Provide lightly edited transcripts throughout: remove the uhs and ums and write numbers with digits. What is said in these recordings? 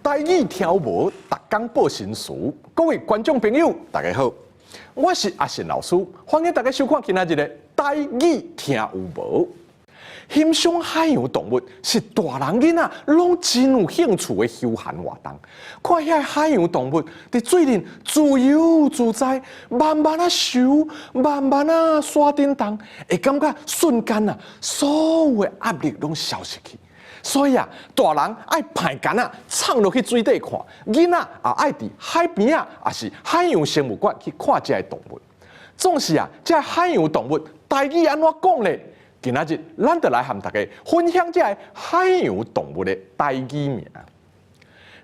台語聽有無？逐工報新詞。各位觀眾朋友，大家好，我是阿信老師，歡迎大家收看今仔日的台語聽有無？欣賞海洋動物是大人囡仔攏真有興趣的休閒活動。看遐海洋動物佇水裡自由自在，慢慢仔游，慢慢仔徙振動，會感覺瞬間啊，所有的壓力攏消失去。所以啊，大人愛捧桿仔衝落去水底看，囡仔也愛佇海邊仔，抑是海洋生物館去看這个動物。總是啊，這个海洋動物台語按怎講咧？今仔日咱就來和大家分享這个海洋動物的台語名。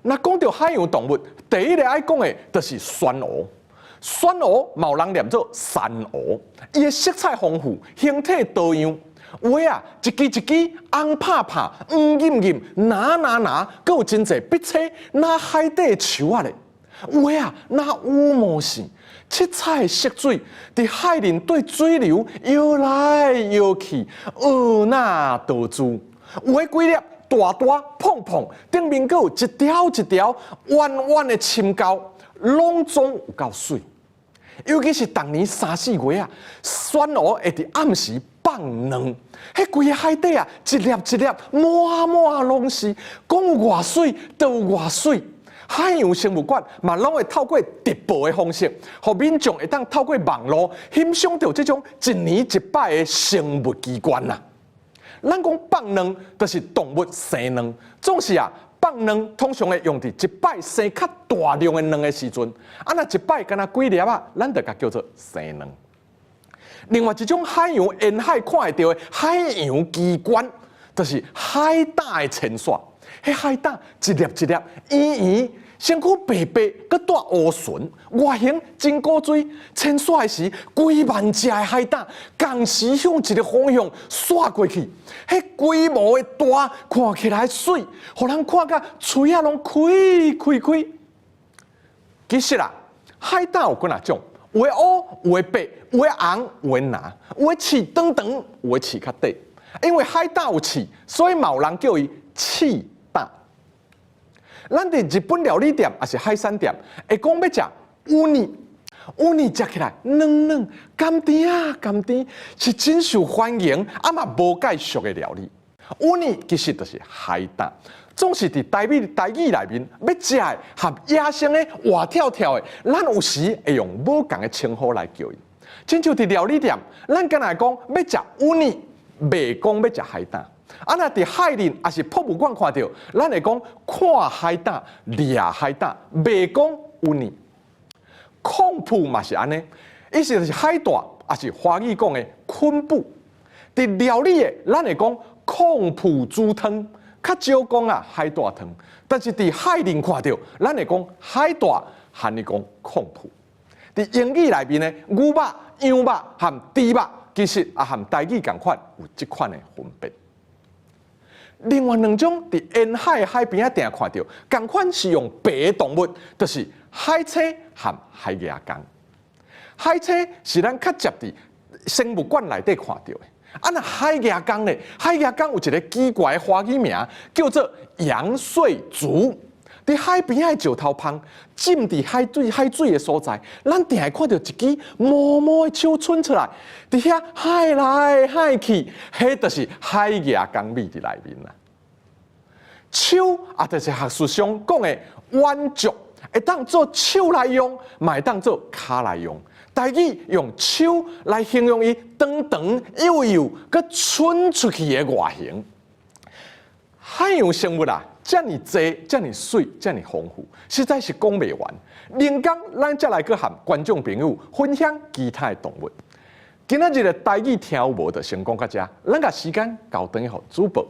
若講著海洋動物，第一个愛講的就是旋鰲。旋鰲嘛有人念做珊蚵，伊的色彩豐富，形體多樣。有的啊，一支一支紅拍拍、黃諳諳、藍藍藍，閣有真濟筆車，若海底樹仔咧。有的啊，若羽毛線，七彩的色水，佇海裡對水流搖來搖去，婀娜多姿。有的幾粒大大膨膨，頂面閣有一條一條彎彎的深溝，攏總有夠媠。尤其是逐年三四月啊，旋鰲會佇暗時放卵，彼規个海底啊，一粒一粒滿滿攏是，講有偌媠就有偌媠。海洋生物館嘛，攏會透過直播的方式，予民眾會當透過網路欣賞著這種一年一擺的生物奇觀啊！咱講放卵，就是動物生卵，總是啊，放卵通常會用佇一擺生較大量的卵的時陣，啊，若一擺干焦幾粒仔，咱就共叫做生卵。另外一種海洋沿海看會著的海洋奇觀，就是海膽的遷徙。彼海膽一粒一粒圓圓，身軀白白，閣帶烏唇，外形真古錐。遷徙的時，幾萬隻的海膽仝時向一个方向徙過去，彼規模的大，看起來媠，予人看甲喙仔攏開開開。其實啦，海膽有幾若種，有的烏，有的白，有的紅，有的藍，有的刺長長，有的刺較短。因為海膽有刺，所以嘛有人叫伊刺膽。咱佇日本料理店抑是海產店，會講欲食ウニ，ウニ食起來軟軟甘甜啊甘甜，是真受歡迎，啊嘛無蓋俗的料理。ウニ其實就是海膽，總是佇台語台語內面欲食的和野生的活跳跳的，咱有時會用無仝的稱呼來叫伊。親像佇料理店，咱敢若會講欲食ウニ，袂講欲食海膽。啊，若佇海裡抑是博物館看著，咱會講看海膽、掠海膽，袂講ウニ。控脯嘛是按呢，意思就是海帶，抑是華語講的昆布。佇料理的，咱會講控脯煮湯，較少講啊海帶湯。但是佇海裡看著，咱會講海帶，喊伊講控脯。佇英語內面的牛肉、羊肉和豬肉，其實也和台語仝款有這款的分別。另外兩種佇沿海海邊仔定看著，仝款是用白的動物，就是海星和海蜈蚣。海星是咱較捷佇生物館內底看著的，啊，若海蜈蚣咧，海蜈蚣有一个奇怪的華語名，叫做陽燧足。佇海邊仔的石頭縫，浸佇海水的所在，咱定會看著一支毛毛的手伸出來，佇遐海來海去，彼就是海蜈蚣覕佇內面啦。手啊，就是學術上講的腕足，會當做手來用，嘛會當做跤來用。台語用手來形容伊長長幼幼、閣伸出去的外形。海洋生物啊，遮爾濟，遮爾媠，遮爾豐富，實在是講袂完。明工咱才來閣和觀眾朋友分享其他的動物。今仔日的台語聽有無就先講到遮，咱共時間交轉予主播。